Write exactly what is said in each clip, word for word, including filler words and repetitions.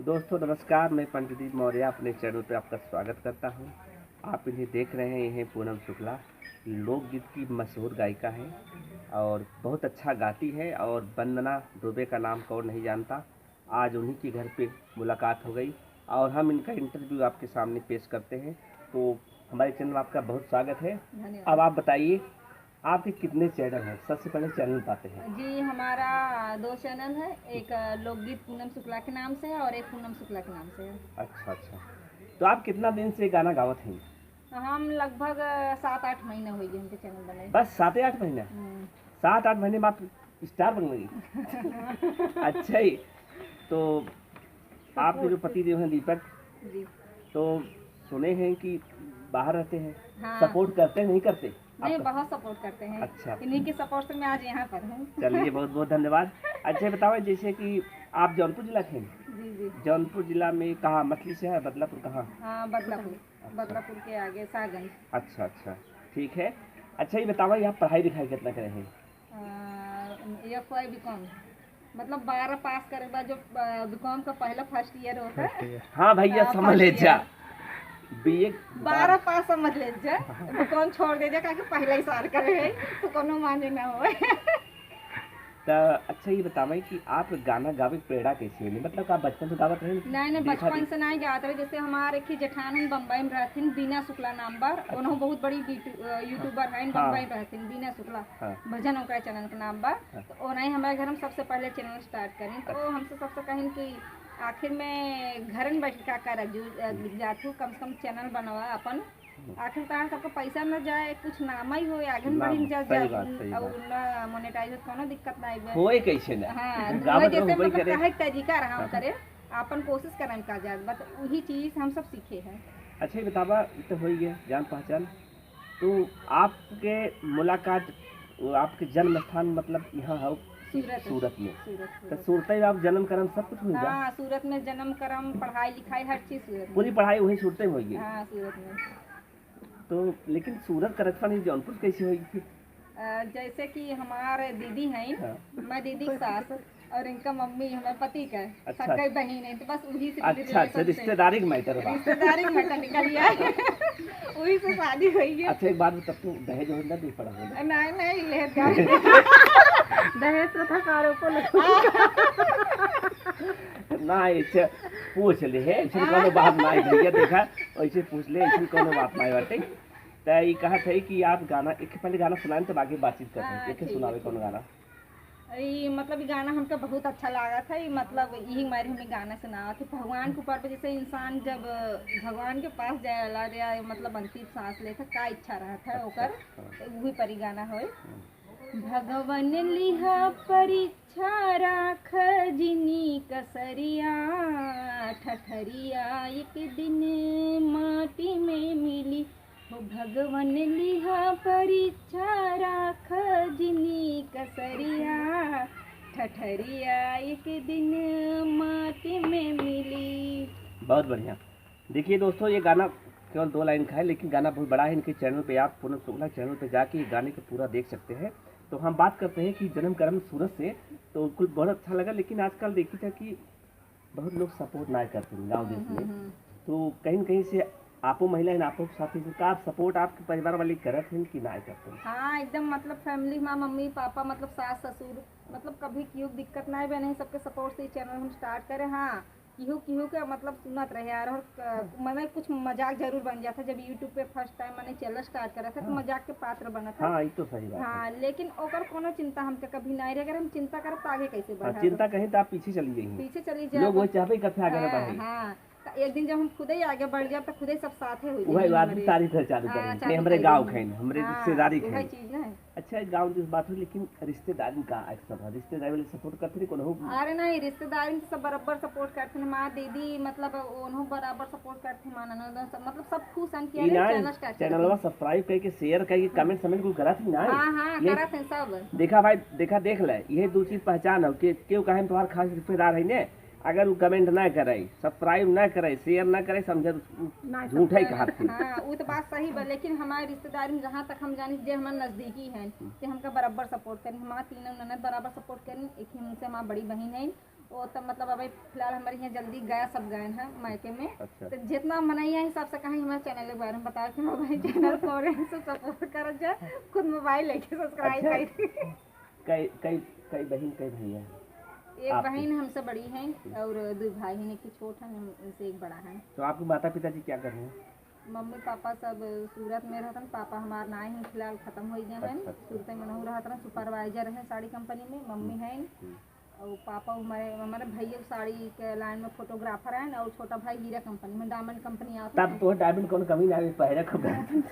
दोस्तों नमस्कार, मैं पंडित दीप मौर्य अपने चैनल पे आपका स्वागत करता हूँ। आप इन्हें देख रहे हैं, ये हैं पूनम शुक्ला, लोकगीत की मशहूर गायिका हैं और बहुत अच्छा गाती है। और वंदना दुबे का नाम कौन नहीं जानता, आज उन्हीं के घर पे मुलाकात हो गई और हम इनका इंटरव्यू आपके सामने पेश करते हैं। तो हमारे चैनल में आपका बहुत स्वागत है। धन्यवाद। अब आप बताइए, आपके कितने चैनल हैं? सबसे पहले चैनल बताते हैं। जी, हमारा दो चैनल है, एक, अ, लोकगीत पूनम शुक्ला के नाम से है और एक पूनम शुक्ला के नाम से है। अच्छा, अच्छा। तो आप कितना दिन से गाना गावत हैं? हम लगभग, अ, सात आठ महीना हो गए हमके चैनल बनाए। बस सात आठ महीना? हम्म। सात आठ महीने में आप स्टार बन गई? अच्छा ही। तो आपके जो पति देव हैं दीपक, जी। तो सुने हैं कि बाहर रहते हैं, हाँ। सपोर्ट करते हैं, नहीं करते? नहीं, आपका बहुत सपोर्ट करते हैं। अच्छा। इन्हीं के सपोर्ट से मैं आज यहाँ पर हूँ। चलिए, बहुत बहुत धन्यवाद। अच्छा, ये बताओ, जैसे कि आप जौनपुर जिला के हैं? जी, जी। जौनपुर जिला में कहाँ, मछली शहर, बदलापुर कहाँ? हाँ, बदलापुर। अच्छा। बदलापुर के आगे सागंज। अच्छा, अच्छा, ठीक है। अच्छा, ये बताओ, आप पढ़ाई लिखाई कितना करे हैं? एफ वाई बी कॉम, मतलब बारह पास करे के बाद जो, अ, बी कॉम का पहला फर्स्ट ईयर होता है। फर्स्ट ईयर। हाँ भैया, हाँ, समझ फर्स्ट ले ईयर। जा। बीए बारह पास समझ ले जा, बी कॉम छोड़ दे जा, काहे कि पहला ही साल करे है, तो कोनो माने ना होए। त अच्छा, ये बतावे कि आप गाना गावे के प्रेरणा कैसे मिली? मतलब, का बचपन से गावत रहे? नहीं, नहीं, देखा बचपन भी? से नहीं गावत रहे। जैसे हमारे एक जेठान बम्बई में रहथिन, बीना शुक्ला नाम बा, अच्छा। उन्हों बहुत बड़ी बीटू-, अ, यूट्यूबर हैं, हाँ। बम्बई में रहथिन, बीना शुक्ला। हाँ। भजन ओकरा चैनल के नाम बा। हाँ। तो ओनाही हमारे घर में सबसे पहले चैनल स्टार्ट करी, तो अच्छा। हमसे सबसे कहिन कि आखिर में घर में बैठ के का करा, जो, अ, हम्म। जातू, कम से कम चैनल बनवा अपन। हम्म। आखिर कहाँ सबके पैसा न जाए, कुछ नाम ही हो, आगे में नाम, बढ़ी जा, सही जा, बात, सही और बात। ना मोनेटाइज हो, कोनो दिक्कत ना आवे। होए कैसे ना? हाँ, गावत वही जैसे रहो, वही मतलब करे। कहे के तरीका रहा हाँ। करे, अपन कोशिश करे में का जात, बस वही चीज हम सब सीखे हैं। अच्छा, ये बतावा, ये तो हो ही गया जान पहचान, तो आपके मुलाकात, वो आपके जन्म स्थान, मतलब, यहाँ हो सूरत। सूरत में? सूरत, तो सूरत। सूरत ही आप जन्म करम सब कुछ हुई बा? हाँ, सूरत में जन्म करम, पढ़ाई लिखाई, हर चीज सूरत में। पूरी पढ़ाई वही सूरत में होई? हाँ, सूरत में। तो लेकिन सूरत का रखवानी जौनपुर कैसे होई फिर? अ, जैसे कि हमारे दीदी हैं, हाँ। मैं दीदी की सास, और इनका मम्मी हमारे पति का अच्छा। सक्कई बहिन है, तो बस वही से अच्छा, अच्छा, रिलेशन से। रिश्तेदारी के मैटर बा। रिश्तेदारी के मैटर निकल गया। वही से शादी हुई है। अच्छा, एक बात बता, तू दहेज वहेज ना दे पड़ा हो? नहीं, नहीं, ले जा। दहेज प्रथा का आरोप लगा। ना, ऐसे पूछ ले है, ऐसे कोनो बात ना है भैया, देखा, ऐसे पूछ ले, ऐसे कोनो बात ना है बाटे। त ई कहत है कि आप गाना, एक पहले गाना सुनाएं, तब आगे बातचीत करते हैं। हाँ, एक ठीक है, सुनावे ठीक। कौन गाना? ई मतलब ई गाना हमके बहुत अच्छा लागत है, ई मतलब यही मारे हमें गाना सुनावत है। भगवान के ऊपर पे जैसे इंसान जब भगवान के पास जाएला या मतलब अंतिम सांस लेता, का इच्छा रहत है अच्छा, ओकर, हाँ। तो वही पर ई गाना होए। हम्म। भगवन लिहा परीक्षा राख जिनी कसरिया, ठठरिया एक दिन माटी में मिली। हो भगवन लिहा परीक्षा राख जिनी कसरिया, ठठरिया एक दिन माटी में मिली। बहुत बढ़िया। देखिए दोस्तों, ये गाना केवल दो लाइन का है, लेकिन गाना बहुत बड़ा है। इनके चैनल पे, आप पूनम शुक्ला चैनल पे जाके ये गाने को पूरा देख सकते हैं। तो हम बात करते हैं कि जन्म कर्म सूरत से, तो कुल बहुत अच्छा लगा, लेकिन आजकल देखी था कि बहुत लोग सपोर्ट ना करते हैं गाँव देश हम्म, में। हम्म, हम्म। तो कहीं न कहीं से आपो महिला हैं, आपो साथी से का आप सपोर्ट आपके परिवार वाले करत हैं कि ना करते हैं? हाँ, एकदम मतलब फैमिली में मम्मी पापा, मतलब सास ससुर, मतलब कभी क्यों दिक्कत ना बने, सबके सपोर्ट से ही चैनल हम स्टार्ट करे। हाँ, केहू केहू के मतलब सुनत रहे यार, और क-, हाँ। मने कुछ मजाक जरूर बन जाता। जब YouTube पे फर्स्ट टाइम मने चैनल स्टार्ट करा था, तो हाँ। मजाक के पात्र बनत था। हाँ, ई तो सही बात है। हाँ, लेकिन ओकर कोनो चिंता हमके कभी नहीं रहे। अगर हम चिंता करब, तो आगे कैसे हाँ, बढ़ब? चिंता कहीं तो आप पीछे चली जाएंगी। पीछे चली जाब। लोग वही चाहबे करते आगे ना हाँ, बढ़े। हाँ। तो एक दिन जब हम खुदे ही आगे बढ़ जाब, तो खुदे ही सब साथे हो वही जाएंगे बात हमारे। तारीफ है चालू हाँ, करेंगे। चालू नहीं, हमारे कर गाँव देंगे। खाइन, हमारे हाँ, रिश्तेदारी वही खाइन। चीज ना। अच्छा, गाँव की बात हो, लेकिन रिश्तेदारी का ऐसा था? रिश्तेदारी वाले सपोर्ट करते नहीं, कोनो हो? अरे नहीं, रिश्तेदारी तो सब बराबर सपोर्ट करते हैं। हमार दीदी, मतलब, उन्हों बराबर सपोर्ट करते हैं, हमार ननद सब, मतलब, सब खुश हैं कि ई अरे, ना, चैनल स्टार्ट करते चैनलवा हैं। सब्सक्राइब करके, शेयर करके, कमेंट समेंट कुल करत ही ना। हाँ, हाँ, ये करत हैं सब। देखा भाई, देखा, देख ले, ये दो चीज पहचान हो कि केहू कहे हम तुम्हार खास रिश्तेदार है ने, अगर वो कमेंट ना करे, सब्सक्राइब ना करे, शेयर ना करे, समझे तो ना, झूठा ही सब्सक्राइब। कहा थे। हाँ, वो तो बात सही बा, लेकिन हमारे रिश्तेदारी में जहाँ तक हम जानी, जे हमारे नजदीकी हैं, हम्म। कि हमका बराबर सपोर्ट करें, हमारे तीनों ननद बराबर सपोर्ट करें, एक ही उनसे हमारी बड़ी बहन है, वो तो मतलब अभी फिलहाल हमारे यहाँ जल्दी गया सब गए हैं मायके में। अच्छा। तो जितना मनई है हिसाब से कहीं हमारे चैनल के बारे में बताओ कि मोबाइल चैनल कौन है, सब सपोर्ट करत जा, खुद मोबाइल लेके सब्सक्राइब अच्छा। करी। कई, कई, कई बहिन, कई भैया हैं? एक आपके? बहिन हमसे बड़ी है और दो भाई हैं, एक छोट है, हम, उनसे एक बड़ा है। तो आपके माता पिता जी क्या कर रहे हैं? मम्मी पापा सब सूरत में रहतन। पापा हमार ना ही फिलहाल खत्म हो गए हैं। अच्छा, अच्छा। सूरत में नहू रहत रहन, सुपरवाइजर हैं साड़ी कंपनी में। मम्मी हम्म, हैं हम्म। और पापा हमारे, हमारे भैया साड़ी के लाइन में फोटोग्राफर हैं और छोटा भाई हीरा कंपनी में, डायमंड कंपनी आती तब है। तो डायमंड कौन कमी ना है, पहले खूब डायमंड।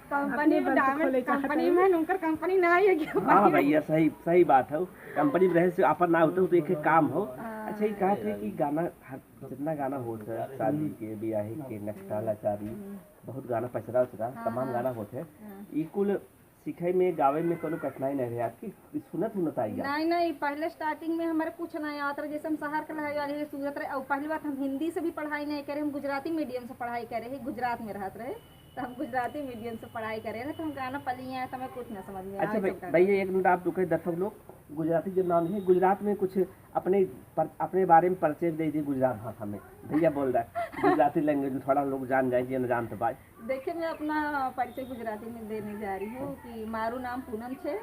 कंपनी अपने में बल से डायमंड खोले चाहत कंपनी है। में उनकर कंपनी ना आई है कि हाँ भैया, सही, सही बात है। कंपनी में रहे से आपन ना होते हो तो एक, एक काम हो। हाँ। अच्छा, ये कहा थे कि गाना हर, जितना गाना होत है, शादी के, बियाहे के, नक्शा लाचारी, हम्म। बहुत गाना, पचरा उचरा, हाँ, तमाम हाँ। गाना होत है। हाँ। ई कुल सीखे में, गावे में कोनो कठिनाई नहीं रहे आपकी? ई सुनत हुनत आई आप? नहीं, नहीं, पहले स्टार्टिंग में हमारे कुछ नहीं आवत रहे, जैसे हम शहर के रहे वाले हैं, सूरत रहे। और पहली बात, हम हिंदी से भी पढ़ाई नहीं करे, हम गुजराती मीडियम से पढ़ाई करे हैं, गुजरात में रहत रहे, तो हम गुजराती मीडियम से पढ़ाई करे रहे, तो हम गाना पली आए, तो हमें कुछ ना समझ में अच्छा आवे, भाई, सब गाना। भैया, एक मिनट आप रुके, दर्शक लोग, गुजराती जब नाम है, गुजरात में कुछ अपने पर, अपने बारे में परिचय दे दी गुजरात भाषा में। भैया बोल रहा है, गुजराती लैंग्वेज में थोड़ा लोग जान जाए, जे न जानत बा। देखिए, मैं अपना परिचय गुजराती में देने जा रही हूँ कि मारू नाम पूनम छे,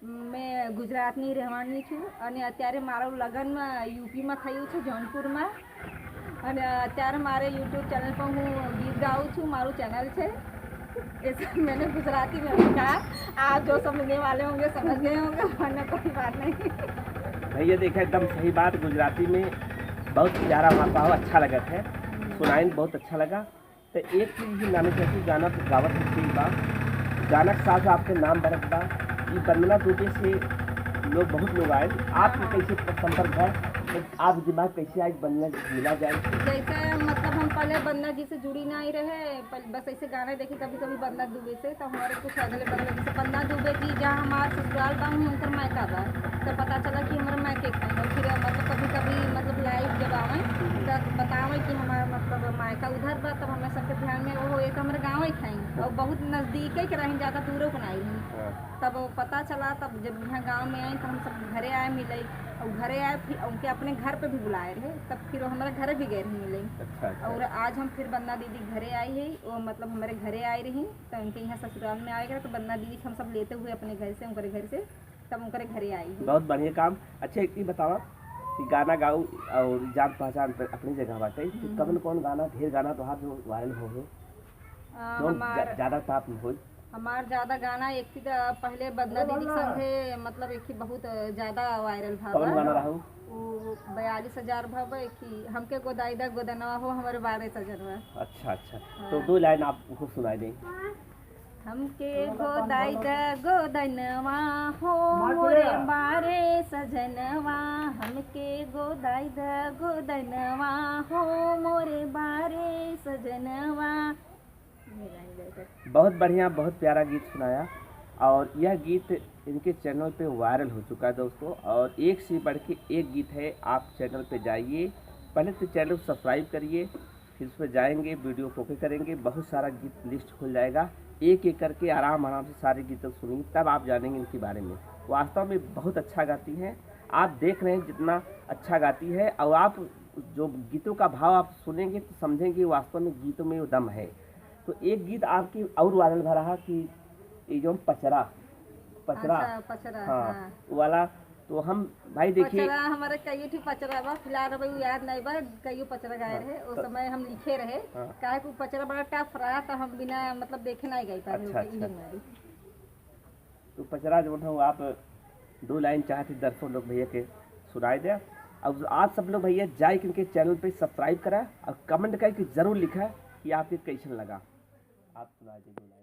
मैं गुजरातनी रहवाणी छू, अने अत्यारे मारो लगन में यूपी में थयू छे, जौनपुर में। अने अत्यारे मारे YouTube चैनल पर हूँ गीत गाऊ छू, मारू चैनल छे। ऐसा मैंने गुजराती में भी कहा, आप जो समझने वाले होंगे, समझ गए होंगे, वरना कोई बात नहीं। भैया देखा, एकदम सही बात, गुजराती में बहुत प्यारा भाषा हो, अच्छा लगत है, सुनाइन बहुत अच्छा लगा। तो एक चीज भी माने चाहती, गाना तो गावत है, ठीक बा, गाना के साथ आपके नाम बढ़त बा, ई वंदना दुबे से लोग, बहुत लोग आए, आपके हाँ। कैसे संपर्क है, आप दिमाग कैसे आज वंदना जी मिला जाए? जैसे मतलब हम पहले वंदना जी से जुड़ी नहीं रहे, पहले बस ऐसे गाना देखी कभी कभी वंदना दुबे से, तो हमारे कुछ अगले बगल जैसे वंदना दुबे जी जहाँ हमारे ससुराल बा, वहीं उनकर मायका बा, तो पता चला कि हमारे मायके का है। और फिर मतलब कभी कभी मतलब लाइव जब आवे तो बतावे कि हमारा मतलब मायका उधर बा, तब हमें सबके ध्यान में वो एक हमारे गाँव ही खाई और बहुत नजदीक ही के रही, ज्यादा दूरों को नहीं रही। हाँ। तब पता चला, तब जब यहाँ गाँव में आई तो हम सब घरे आए मिले, और घरे आए फिर उनके अपने घर पे भी बुलाए रहे, तब फिर वो हमारे घरे भी गए रहे मिले। अच्छा, अच्छा। और आज हम फिर वंदना दीदी घरे आई है, वो मतलब हमारे घरे आई रही, तो उनके यहाँ ससुराल में आए रहे, तो वंदना दीदी के हम सब लेते हुए अपने घर से, उनके घर से, तब उनके घरे आई है। बहुत बढ़िया काम। अच्छा, एक चीज बतावा कि गाना गाऊ और जान पहचान पे अपनी जगह बाटे, तो हम्म। कवन कौन गाना, ढेर गाना तोहार जो वायरल हो है, आ, कौन हमार जा-, ज्यादा टॉप में होई? हमार ज्यादा गाना एक थी त पहले वंदना दीदी के संगे, मतलब, एक थी बहुत ज्यादा वायरल भा कौन बा। गाना रहा उ? उ बयालीस हजार भा बा, एक थी हमके गोदाई दा गोदनवा हो, हमरे बारे सजनवा। अच्छा, अच्छा। हाँ। तो दो लाइन आप उनको सुनाई दें। हमके गोदाई दा गोदनवा हो, मोरे बारे सजनवा, हमके गोदाई दा गोदनवा हो, मोरे बारे सजनवा। बहुत बढ़िया, बहुत प्यारा गीत सुनाया। और यह गीत इनके चैनल पे वायरल हो चुका है दोस्तों, और एक से बढ़ के एक गीत है। आप चैनल पे जाइए, पहले तो चैनल को सब्सक्राइब करिए, फिर उस पर जाएंगे, वीडियो को ओके करेंगे, बहुत सारा गीत लिस्ट खुल जाएगा, एक एक करके आराम आराम से सारे गीत सुनिए, तब आप जानेंगे इनके बारे में। वास्तव में बहुत अच्छा गाती हैं, आप देख रहे हैं जितना अच्छा गाती है, और आप जो गीतों का भाव आप सुनेंगे तो समझेंगे वास्तव में गीतों में वो दम है। तो एक गीत आपकी और वायरल भा रहा कि ये जो पचरा, पचरा, अच्छा, पचरा, हाँ, हाँ। वो वाला, तो हम भाई देखिए पचरा हमारे कई ठी पचरा बा, फिलहाल अभी उ याद नहीं बा, कई पचरा गाए हाँ, रहे, उस तो समय हम लिखे रहे, हाँ। काहे कि उ पचरा बड़ा टफ रहा, तो हम बिना मतलब देखे नहीं गाई पाए अच्छा, ओके, अच्छा। इहे मारी। तो पचरा जो है वो आप दो लाइन चाहते दर्शक लोग भैया के सुनाई दे। अब आप सब लोग भैया जाए इनके चैनल पे सब्सक्राइब करा और कमेंट करके जरूर लिखा कि आपके कैसन लगा। आप सुनाई दे दो लाइन।